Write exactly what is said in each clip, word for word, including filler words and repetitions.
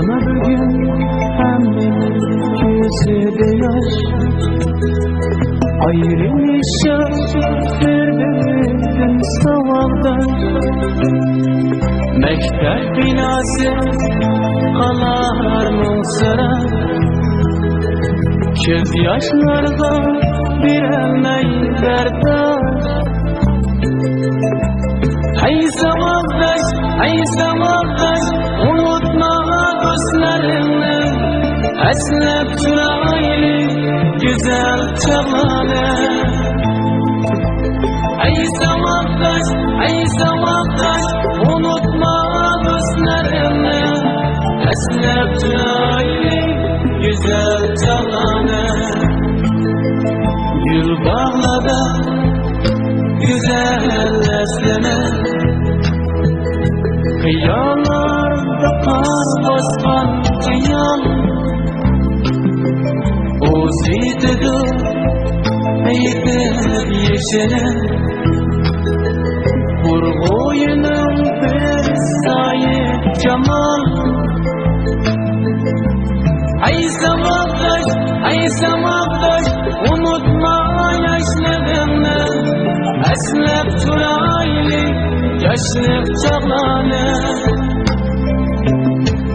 بۈگۈن ھەممىمىز كۆزىدە ياش، ئايرىلىشىپ بىر-بىرىدىن ساۋاقداش. مەكتەپ بىناسى قالار مۇڭسىراپ، كۆز ياشلارغا بېرەلمەي بەرداش. ھەي ساۋاقداش، ھەي ساۋاقداش، ئۇنتۇما دوستلىرىڭنى، ئەسلەپ تۇرايلى گۈزەل چاغلارنى. ھەي ساۋاقداش، ھەي ساۋاقداش، ئۇنتۇما دوستلىرىڭنى، ئەسلەپ تۇرايلى گۈزەل چاغلارنى. گۈل باغلاردا گۈزەل ئەسلىمە، خىياللاردا قار باسقان خىيال. ئۇزىتىدۇ ئېيتىپ يېشىنى، بۇرغۇيىنىڭ بىر سايە جامال. ھەي ساۋاقداش، ھەي ساۋاقداش، ئۇنتۇما ياشلىقىڭنى، ئەسلەپ تۇرايلى ياشلىق چاغلارنى.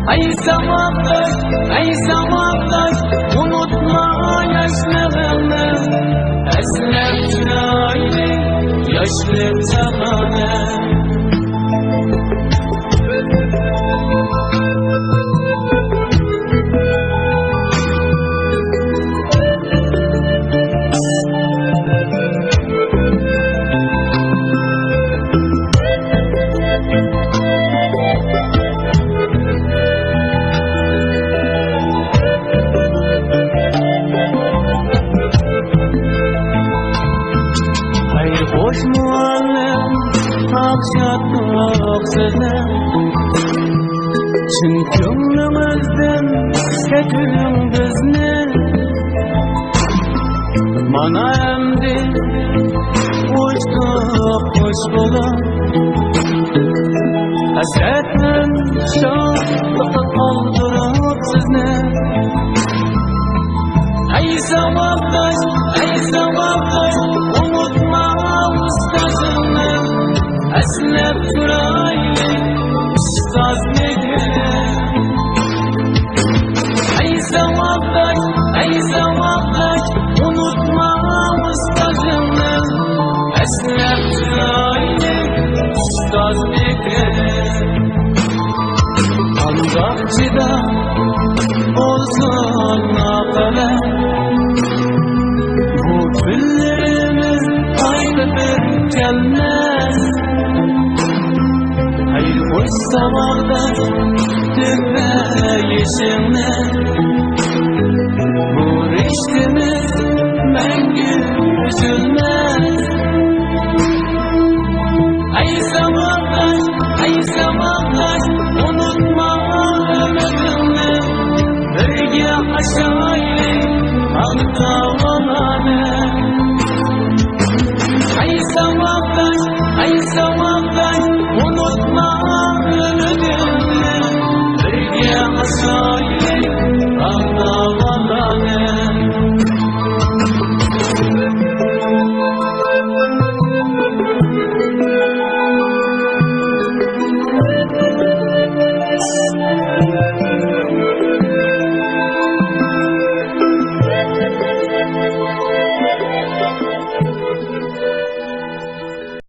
ھەي ساۋاقداش، ھەي ساۋاقداش، ئۇنتۇما ياشلىقىڭنى، ئەسلەپ تۇرايلى ياشلىق چاغلارنى. ھەي خوش مۇئەللىم، ئاق شادلىق سىزنى، چىن كۆڭلىڭىزدىن كەچۈرۈڭ بىزنى. مانا ئەمدى ئۇچتۇق قۇش بولۇپ، ھەسرەتتىن شادلىققا قالدۇرۇپ سىزنى. ئەي ساۋاقداش، ئەي ساۋاقداش، ئۇنتۇما ئۇستازىڭنى، ئەسلەپ تۇرايلى ئۇستاز مېھرىنى. ئەي ساۋاقداش، ئەي ساۋاقداش، ئۇنتۇما ئۇستازىڭنى، ئەسلەپ تۇرايلى ئۇستاز مېھرىنى. قانداق چىداپ بولسۇن ناخەۋەر، بۇ كۈنلىرىمىز قايتا بىر كەلمەس. ھەي خوش ساۋاقداش، تۆكمە يېشىڭنى، بۇ رىشتىمىز مەڭگۈ ئۈزۈلمەس. ئەي ساۋاقداش، ئەي ساۋاقداش، ئۇنتۇما ئۈمىدىڭنى، بىرگە ئاشايلى ئاق تاۋلارنى.